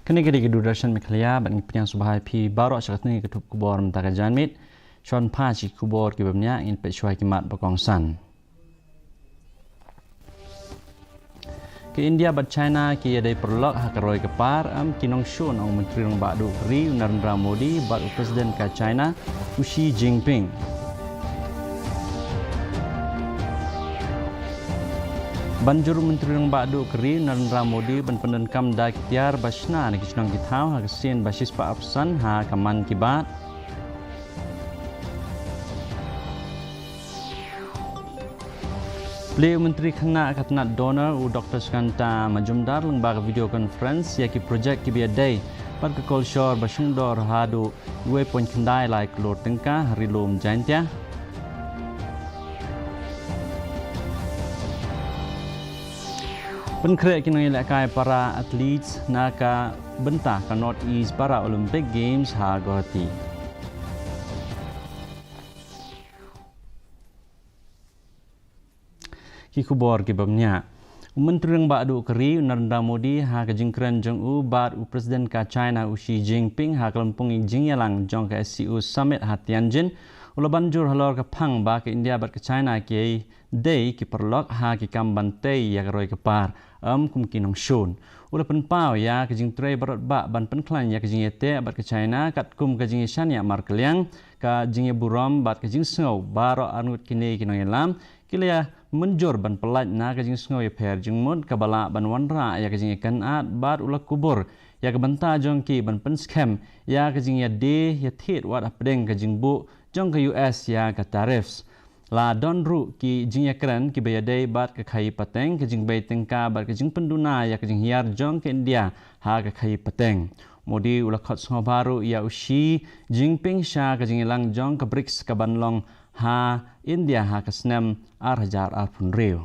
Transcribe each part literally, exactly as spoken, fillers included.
Kane ka dei ka Doordarshan Meghalaya, bad ngi pdiang sngewbha ïa phi baroh sha katei ka thup khubor mynta ka janmiet. Shuwa ban phai sha ki khubor kiba bniah, ngin peit shuwa ki mat ba kongsan. Ka India bad China ki ïadei paralok ha ka roi ka par, em ki nongshun, ong u Myntri Rangbah Duh ka ri u Narendra Modi bad u President ka China u Xi Jinping. Ban jur u Myntri Rangbah Duh ka ri u Narendra Modi ban pyndonkam da ki tiar ba shna na ki shnong ki thaw ha ka sien ba shispah arphew san ha ka Mann Ki Baat. Plie u Myntri Khynnah ka tnat DoNER u Doktor Sukanta Majumdar lyngba ka video conference ïa ki project kiba ïadei bad ka kolshor ba shongdor haduh wei point khyndai lai klur tyngka ha Ri Lum Jaiñtia. Pynkhreh ki nongïalehkai para athletes na ka bynta ka North East Para Olympic Games ha Guwahati. Ki khubor kiba bniah. U Myntri Rangbah Duh ka ri u Narendra Modi ha ka jingkren jong u bad u President ka China u Xi Jinping ha ka lympung jingïalang jong ka SCO Summit ha Tianjin u la ban jur halor ka phang ba ka India bad ka China ki dei ki paralok ha ki kam ban tei ïa ka roi ka par, em kum ki nongshun. U la pynpaw ïa ka jingtrei barabor ban pynkhlaiñ ïa ka jingïateh bad ka China katkum ka jingïashaniah markylliang, ka jingïaburom bad ka jingsngew. Baroh arngut kine ki nongïalam ki la ïa mynjur ban pyllait na ka jingsngew ïapher jingmut kaba lah ban wanrah ïa ka jingïakynad bad u la kubur ïa ka bynta jong ki ban pynskhem ïa ka jingïadie ïathied wat hapdeng ka jingbuh jong ka US ïa ka tariffs. La don ruh ki jingïakren kiba ïadei bad ka khaïi pateng, ka jingbei tyngka bad ka jingpynduna ïa ka jinghiar jong ka India ha ka khaïi pateng. Modi u la khot sngewbha ruh ïa u Xi Jinping sha ka jingïalang jong ka BRICS kaban long ha India ha ka snem ar hajar arphew hynriew.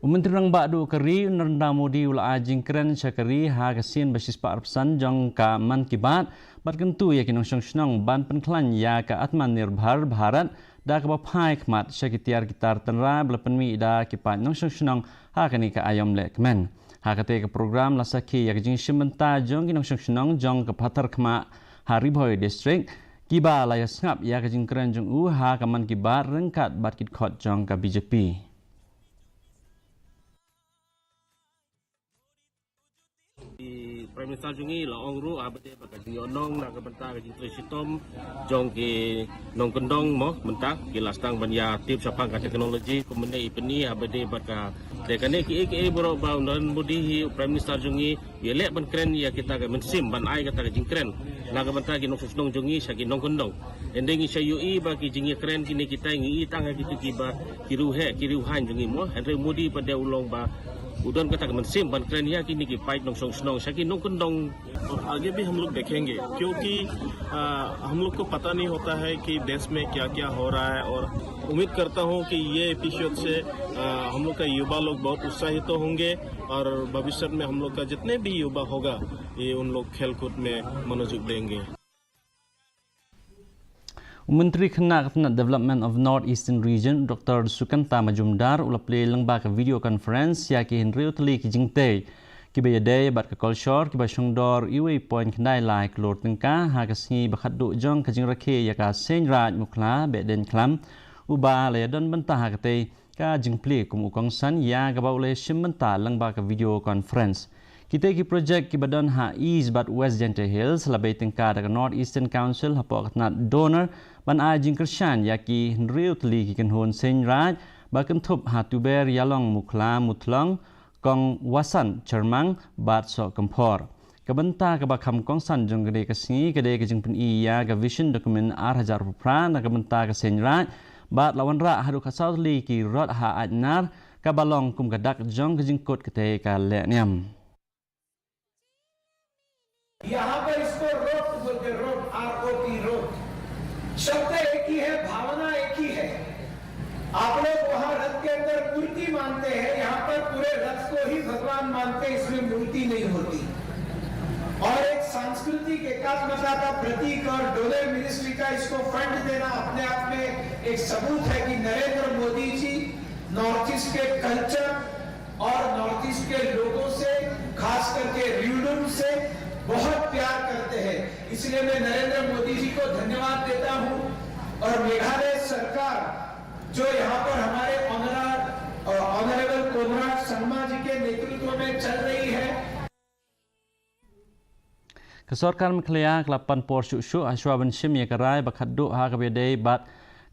U Myntri Rangbah Duh ka ri u Narendra Modi u la ai jingkren sha ka ri ha ka sien ba shispah arphew san jong ka Mann Ki Baat bad kyntu ïa ki nongshong shnong ban pynkhlaiñ ïa ka Atmanirbhar Bharat da kaba phai khmat sha ki tiar ki tar tynrai ba la pynmih da ki paid nongshong shnong ha kane ka aïom lehkmen. Ha katei ka program la sakhi ïa ka jingshim bynta jong ki nongshong shnong jong ka Patharkhmah ha Ri Bhoi District, kiba la ïa sngap ïa ka jingkren jong u ha ka Mann Ki Baat ryngkat bad ki dkhot jong ka BJP. Ki Prime Minister jong ngi la ong ruh, ah, ba dei ba ka jingïohnong na ka bynta ka jingtrei shitom jong ki nongkyndong mo, mynta ki la sdang ban ïa tip shaphang ka technology, kumne i pyni, ah, ba dei ba ka, te kane ki, ki, baroh ba u Narendra Modi hi u Prime Minister jong ngi, ïa leh ban kren ïa kita ka mynsiem, ban ai kata ka jingkren na ka bynta ki nongshong shnong jong ngi sha ki nongkyndong. Hynrei ngi shu ïohi ba ki jingïakren kine kita ngi i tang ha kito kiba ki riewheh, ki riewhaiñ jong ngi mo. Hynrei Modi pat de u long ba u don kata ka mynsiem ban kren ïa kine ki paid nongshong shnong sha ki nongkyndong. और आगे भी हम लोग देखेंगे, क्योंकि, आ, हम लोग को पता नहीं होता है कि देश में क्या-क्या हो रहा है, और उम्मीद करता हूँ कि ये एपिसोड से, आ, हम लोग का युवा लोग बहुत उत्साहित होंगे और भविष्य में हम लोग का जितने भी युवा होगा, ये उन लोग खेल कूद में मनोযোগ देंगे। U Myntri Khynnah ka tnat Development of North Eastern Region, Doktor Sukanta Majumdar, u la plie lyngba ka video conference ïa ki hynriew tylli ki jingtei kiba ïadei bad ka kolshor kiba shongdor uwei point khyndai lai klur tyngka ha ka sngi ba khatduh jong ka jingrakhe ïa ka Seiñ Raij Mukhla Behdeiñkhlam, uba la ïadon bynta ha katei ka jingplie kum u kongsan ïa kaba u la shim bynta lyngba ka video conference. Kitei ki project kiba don ha East bad West Jaintia Hills la bei tyngka da ka North Eastern Council hapoh ka tnat DoNER ban ai jingkyrshan ïa ki hynriew tylli ki kynhun Seiñ Raij ba kynthup ha Tuber, Ïalong, Mukhla, Muthlong, Kong Wasan, Chyrmang bad Sohkymphor. Ka bynta kaba kham kongsan jong kane ka sngi ka dei ka jingpyni ïa ka Vision Document ar hajar arphew phra na ka bynta ka Seiñ Raij bad la wanrah haduh khatsaw tylli ki rot ha Aitnar kaba long kum ka dak jong ka jingkut katei ka lehniam. यहाँ पर इसको rot बोलते, rot, R O T, rot. शब्द एक ही है, भावना एक ही है। आप लोग वहां रथ के अंदर मूर्ति मानते हैं, यहाँ पर पूरे रथ को ही भगवान मानते हैं, इसमें मूर्ति नहीं होती। और एक सांस्कृतिक एकात्मता का प्रतीक और डोनर मिनिस्ट्री का इसको फंड देना अपने आप में एक सबूत है कि नरेंद्र मोदी जी नॉर्थ ईस्ट के कल्चर और नॉर्थ ईस्ट के लोगों से, खास करके रिवलुन से बहुत प्यार करते हैं। इसलिए मैं नरेंद्र मोदी जी को धन्यवाद देता हूं। और मेघालय सरकार जो यहाँ पर हमारे ऑनर ऑनरेबल कोनराड संगमा जी के नेतृत्व में चल रही है, Ka sorkar Meghalaya ka la pan por shuh shuh ha shuwa ban shim ïa ka rai ba khatduh ha kaba ïadei bad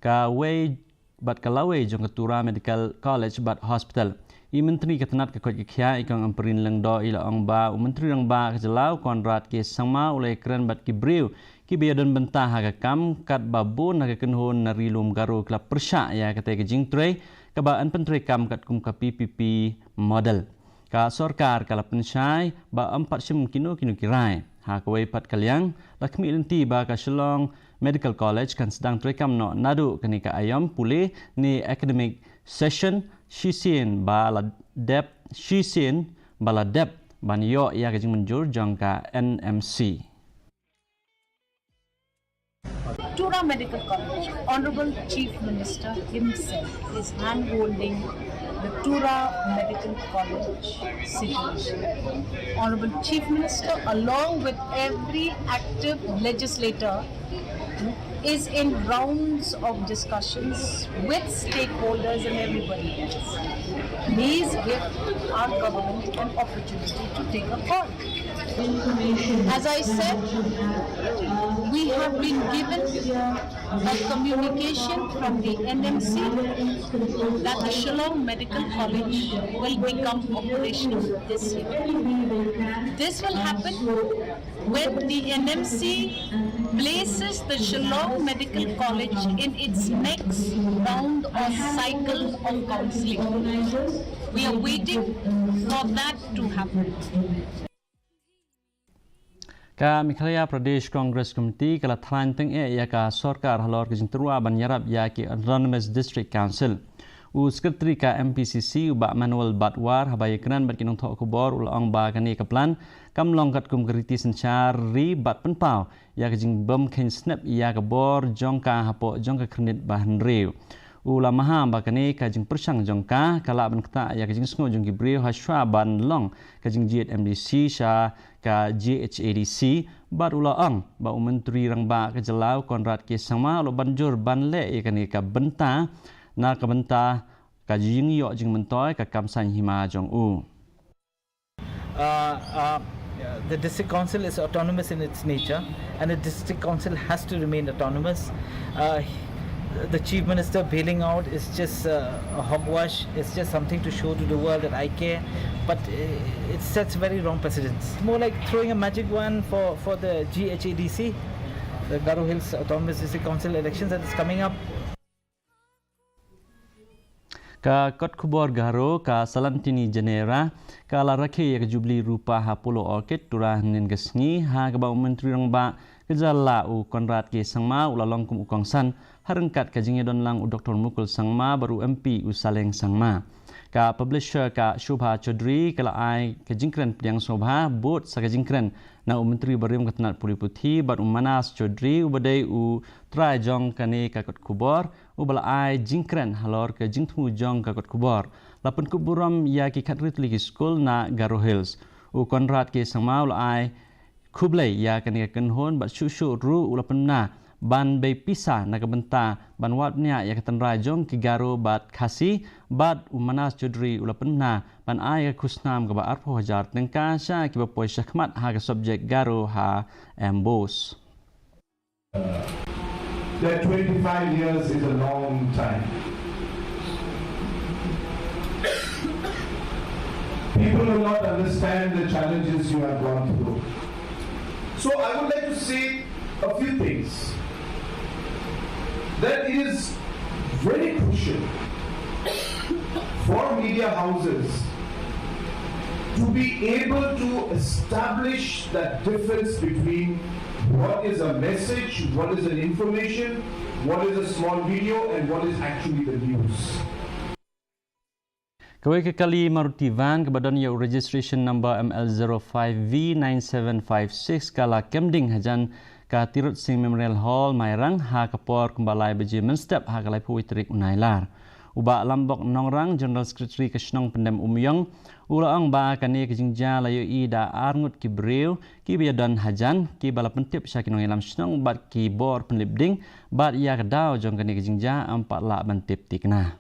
kawei bad ka lawei jong ka Tura Medical College bad Hospital. I Myntri ka tnat ka koit ka khiah i Kong Ampareen Lyngdoh i la ong ba u Myntri Rangbah ka jylla u Conrad K Sangma u la ïakren bad ki briew kiba ïadon bynta ha ka kam katba bun ha ka kynhun na Ri Lum Garo ki la pyrshah ïa katei ka jingtrei kaba yn pyntreikam katkum ka P P P model. Ka sorkar ka la pynshai ba ym pat shim kino kino ki rai. Ha kawei pat ka liang, la khmih lynti ba ka Shillong Medical College kan sdang treikam noh naduh kane ka aïom pule ne academic session shisien ba la dep shisien ba la dep ban ïoh ïa ka jingmynjur jong ka N M C. Tura Medical College, Honorable Chief Minister himself is handholding the Tura Medical College situation. Honorable Chief Minister, along with every active legislator, is in rounds of discussions with stakeholders and everybody else. Please give our government an opportunity to take a call. As I said, we have been given a communication from the N M C that the Shillong Medical College will become operational this year. This will happen when the N M C places the Shillong Medical College in its next round or cycle of counseling. We are waiting for that to happen. Ka Meghalaya Pradesh Congress Committee ka la thrang tyngeh ïa ka sorkar halor ka jingtyrwa ban ïarap ïa ki Autonomous District Council. U Secretary ka M P C C u Bah Manuel Batwar haba ïakren bad ki nongthoh khubor u la ong ba kane ka plan kam long katkum ka riti synshar ri bad pynpaw ïa ka jingbym kheiñ snep ïa ka bor jong ka hapoh jong ka khyrnit ba hynriew. U la maham ba kane ka jingpyrshang jong ka ka lah ban ktah ïa ka jingsngew jong ki briew ha shuwa ban long ka jingjied M D C sha ka G H A D C bad u la ong ba u Myntri Rangbah ka jylla u Conrad K Sangma u la ban jur ban leh ïa kane ka bynta na ka bynta ka jingïoh jingmyntoi ka kam saiñ hima jong u. Uh, uh, the district council is autonomous in its nature, and the district council has to remain autonomous. Uh, the chief minister bailing out is just uh, a hogwash. It's just something to show to the world that I care, but uh, it sets very wrong precedents. It's more like throwing a magic wand for, for the G H A D C, the Garo Hills Autonomous District Council elections that is coming up. Ka kot khubor Garo, ka Salantini Janera ka la rakhe ïa ka Jubili Rupa ha Polo Orchid, Tura hynnin ka sngi, ha kaba u Myntri Rangbah ka jylla u Conrad K Sangma u la long kum u kongsan ha ryngkat ka jingïadon lang u Doktor Mukul Sangma bad u M P u Saleng Sangma. Ka publisher ka Shobha Chaudhary ka la ai ka jingkren pdiang sngewbha bud sa ka jingkren na u Myntri barim ka tnat pule puthi bad u Manas Chaudhary uba dei u trai jong kane ka kot khubor, uba la ai jingkren halor ka jingthmu jong ka kot khubor. La pynkup burom ïa ki khathynriew tylli ki skul na Garo Hills. U Conrad K Sangma u la ai khublei ïa kane ka kynhun bad shuh shuh ruh u la pynbna ban bei pisa na ka bynta ban wad bniah ïa ka tynrai jong ki Garo bad Khasi, bad u Manas Chaudhary u la pynbna ban ai ka khusnam kaba arphew hajar tyngka sha kiba poi shakhmat ha ka subject Garo ha MBOSE. That twenty-five years is a long time. People will not understand the challenges you have gone through. So I would like to say a few things. That it is very crucial for media houses to be able to establish that difference between what is a message, what is an information, what is a small video, and what is actually the news. Kawei ka kali Maruti van kaba don ïa u registration number M L zero five V nine seven five six ka la kem ding hajan ka Tirot Sing Memorial Hall, Mairang, ha ka por kumba lai baje mynstep ha ka laiphew tarik u Nailar. U Bah Lambok Nongrang, General Secretary ka shnong Pyndem Umïong, u la ong ba kane ka jingjia la ïohi da ar ngut ki briew kiba ïadon hajan, kiba la pyntip sha ki nongïalam shnong bad ki bor pynlip ding, bad ïa ka daw jong kane ka jingjia ym pat lah ban tip thikna.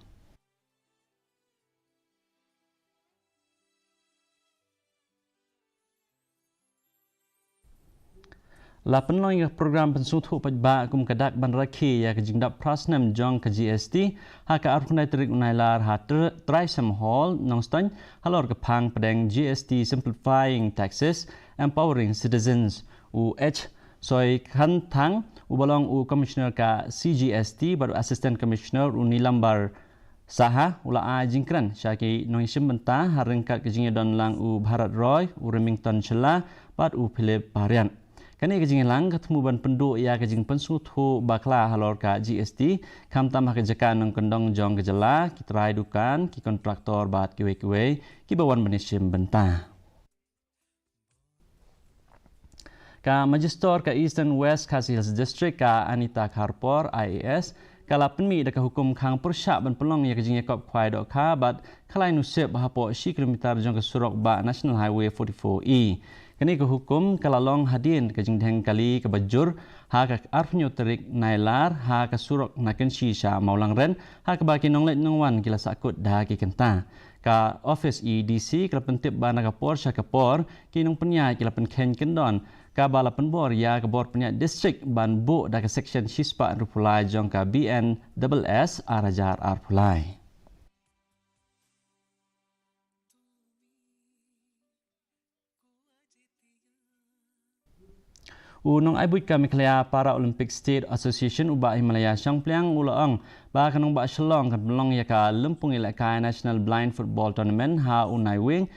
La pynlong ïa ka program pynsngewthuh paidbah kum ka dak ban rakhe ïa ka jingdap phra snem jong ka G S T ha ka arphew khyndai tarik u Nailar ha Tr-, Trysham Hall, Nongstoiñ, halor ka phang pdeng G S T Simplifying Taxes, Empowering Citizens. U H Soikhanthang, uba long u Commissioner ka C G S T bad u Assistant Commissioner u Nilambar Saha, u la ai jingkren sha ki nongïashim bynta ha ryngkat ka jingïadon lang u Bharat Roy, u Remington Shylla bad u Philip Pariat. Kane ka jingïalang ka thmu ban pynduh ïa ka jingpynsngewthuh bakla halor ka G S T, khamtam ha ka jaka nongkyndong jong ka jylla, ki trai dukan, ki kontraktor bad kiwei kiwei kiba wan ban ïashim bynta. Ka Majistor ka Eastern West Khasi Hills District, ka Anita Kharpor, I A S, ka la pynmih da ka hukum khang pyrshah ban pynlong ïa ka jingïakop khwai dohkha bad khalai nusip hapoh shi kilometer jong ka surok bah National Highway forty-four E. Kane ka hukum ka la long hadien ka jingdheng kali kaba jur ha ka arphew tarik Nailar ha ka surok na Kynshi sha Mawlangren, ha kaba ki nongleit nongwan ki la sahkut da ki kynta. Ka office E D C ka la pyntip ba na ka por sha ka por ki nongpynïaid ki la pynkheiñ kyndon, kaba la pynbor ïa ka bor pynïaid district ban buh da ka section shispah hynriewphew lai jong ka B N S S ar hajar arphew lai. U nongai buit ka Meghalaya Para Olympic State Association u Bah Himalaya Shangpliang u la ong ba ka nongbah Shillong kan pynlong ïa ka lympung ïalehkai National Blind Football Tournament ha u Naiwieng,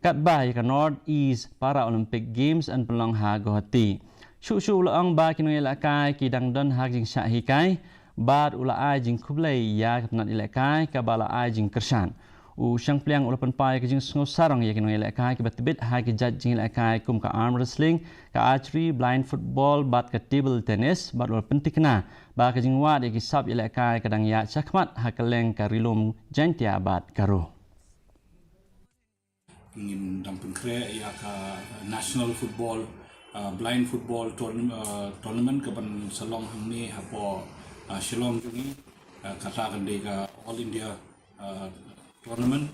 katba ïa ka North East Para Olympic Games yn pynlong ha Guwahati. Shuh shuh u la ong ba ki nongïalehkai ki dang don ha ka jingshah hikai, bad u la ai jingkhublei ïa ka tnat ïalehkai kaba la ai jingkyrshan. U Shangpliang u la pynpaw ïa ka jingsngew sarong ïa ki nongïalehkai kiba tbit ha ki jait jingïalehkai kum ka arm wrestling, ka archery, blind football bad ka table tennis, bad u la pynthikna ba ka jingwad ïa ki sap ïalehkai ka dang ïaid shakhmat ha kylleng ka Ri-lum Jaiñtia bad Garo. Ngin dang pynkhreh ïa ka National Football, uh, Blind Football Tourna-, uh, Tournament ka ban sa long hangne hapoh, uh, Shillong jong ngi, uh, kata kan dei ka All India, uh, Tournament.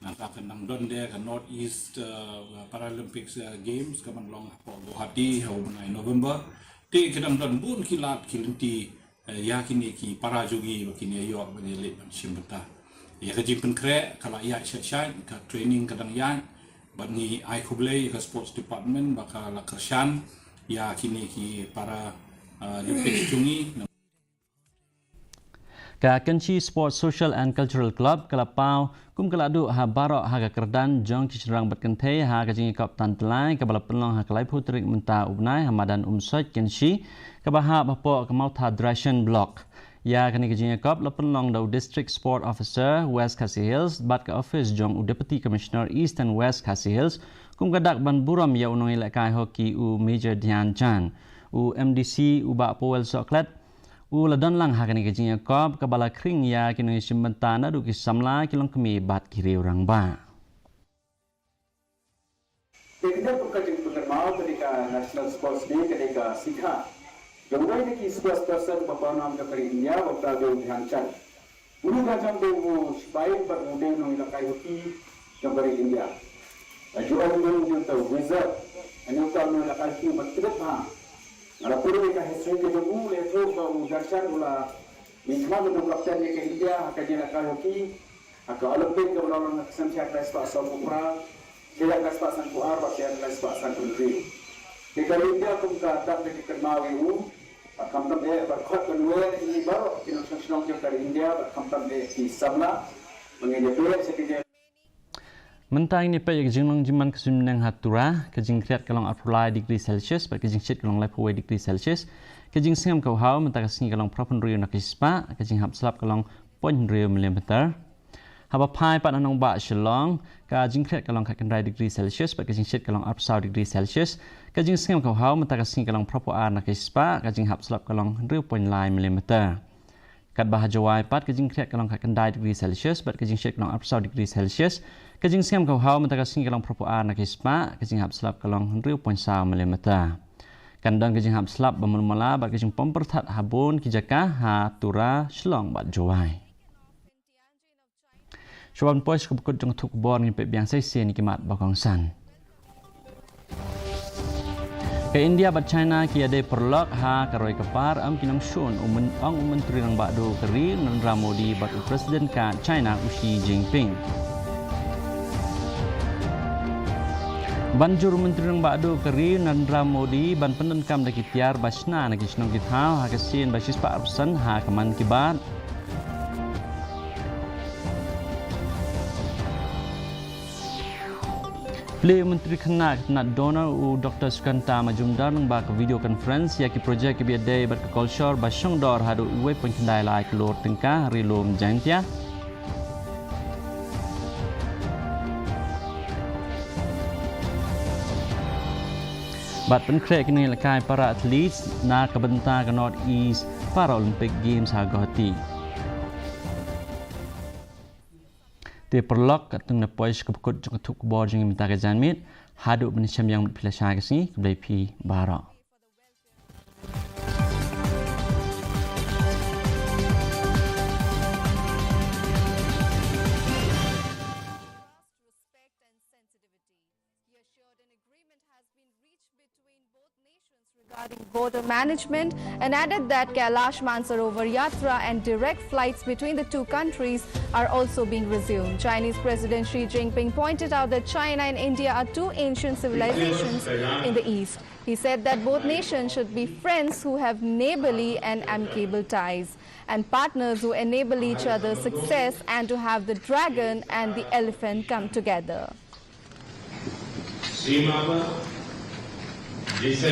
Nangta kan dang don de ka North East, uh, Paralympics, uh, Games ka ban long hapoh Guwahati ha u bnai November. Te ka dang don bun ki lad ki lynti eh, ïa kine ki para jong ngi ba kin ïoh ban ïaleit ban shim bynta. Ïa ka jingpynkhreh ka la ïaid shai shai, ka training ka dang ïaid, bad ngi ai khublei ïa ka Sports Department ba ka la kyrshan ïa kine ki para, eh, Olympics jong ngi. Ka Kynshi Sports Social and Cultural Club ka la paw kum ka la duh ha baroh ha ka kyrdan jong ki shynrang bad kynthei ha ka jingïakop tan tylli kaba la pynlong ha ka laiphew tarik mynta u bnai ha madan Umsoit Kynshi, kaba hap hapoh ka Mawthadraishan Block. Ïa kane ka jingïakop la pynlong da u District Sport Officer West Khasi Hills bad ka office jong u Deputy Commissioner Eastern West Khasi Hills, kum ka dak ban burom ïa u nongïalehkai hockey u Major Dhyan Chand. U M D C u Bah Powell Sohkhlet u la don lang ha kane ka jingïakop kaba la khring ïa ki nongïashim bynta naduh ki samla, ki longkmie bad ki riew rangbah. Te kane ka jingpynkynmaw ka dei ka National Sports Day, ka dei ka sikha jong uwei na ki sports person ba pawnam jong ka ri India, ba u dei u Dhyan Chand. Une u Dhyan Chand u dei u sipai bad u dei u nongïalehkai hockey jong ka ri India. La ju ong u dei uta u wizard, une uta u nongïalehkai hockey uba tbit bha. Nga la pule ka history ka jong u, la ïathuh ba u Dhyan Chand u la mihkhmat ban long captain ïa ka India ha ka jingïalehkai hockey ha ka Olympic kaba la long ha ka snem shi hajar khyndai spah sawphew phra, shi hajar khyndai spah sanphew ar bad shi hajar khyndai spah sanphew hynriew. Te ka ri India kum ka dap ka jingkynmaw ïa u, bad khamtam eh bad khot ban wer ïa ngi baroh ki nongshong shnong jong ka ri India bad khamtam eh ki samla. Ba ngin ïa peit sha ka jing Mynta ngin ïa peit ïa ka jinglong jingman ka suiñ bneng ha Tura. Ka jingkhriat ka long arphew lai degree Celsius bad ka jingshit ka long laiphew wei degree Celsius. Ka jingsngem ka u haw mynta ka sngi ka long phraphew hynriew na ka shispah, ka jinghap slap ka long point hynriew millimeter. Haba phai pat ha nongbah Shillong, ka jingkhriat ka long khatkhyndai degree Celsius bad ka jingshit ka long arphew saw degree Celsius. Ka jingsngem ka u haw mynta ka sngi ka long phraphew ar na ka shispah, ka jinghap slap ka long hynriew point lai millimeter. Katba ha Jowai pat ka jingkhriat ka long khatkhyndai degrees Celsius bad ka jingshit ka long arphew saw degrees Celsius. Ka jingsngem ka u haw mynta ka sngi ka long phraphew ar na ki spah, ka jinghap slap ka long hynriew point saw millimeter. Kan don ka jinghap slap ba malu mala bad ka jingpom pyrthat ha bun ki jaka ha Tura, Shillong bad Jowai. Shuwa ban poi sha ka bakut jong ka thup khubor, ngin peit biang sa shisien ïa ki mat ba kongsan. Ka India bad China ki ïadei paralok ha ka roi ka par, ym ki nongshun, u myn-, ong u Myntri Rangbah Duh ka ri u Narendra Modi bad u President ka China u Xi Jinping. Ban jur u Myntri Rangbah Duh ka ri u Narendra Modi ban pyndonkam da ki tiar ba shna na ki shnong ki thaw ha ka sien ba shispah arphew san ha ka Mann Ki Baat. Plie u Myntri Khynnah ka tnat DoNER u Doktor Sukanta Majumdar lyngba ka video conference ïa ki projek kiba ïadei bad ka kolshor ba shongdor haduh uwei point khyndai lai klur tyngka ha Ri-lum Jaintia. Bad pynkhreh ki nongïalehkai para athletes na ka bynta ka North East Paralympic Games ha Guwahati. Te paralok, katno ngi poi sha ka bakut jong ka thup khubor jong ngi mynta ka janmiet. Haduh ban ïashem ïa phi lashai ka sngi, khublei phi baroh. He assured an agreement has been reached between both nations regarding border management and added that Kailash Mansarovar Yatra and direct flights between the two countries are also being resumed. Chinese President Xi Jinping pointed out that China and India are two ancient civilizations in the East. He said that both nations should be friends who have neighborly and amicable ties, and partners who enable each other's success, and to have the dragon and the elephant come together. सीमा पर जिसे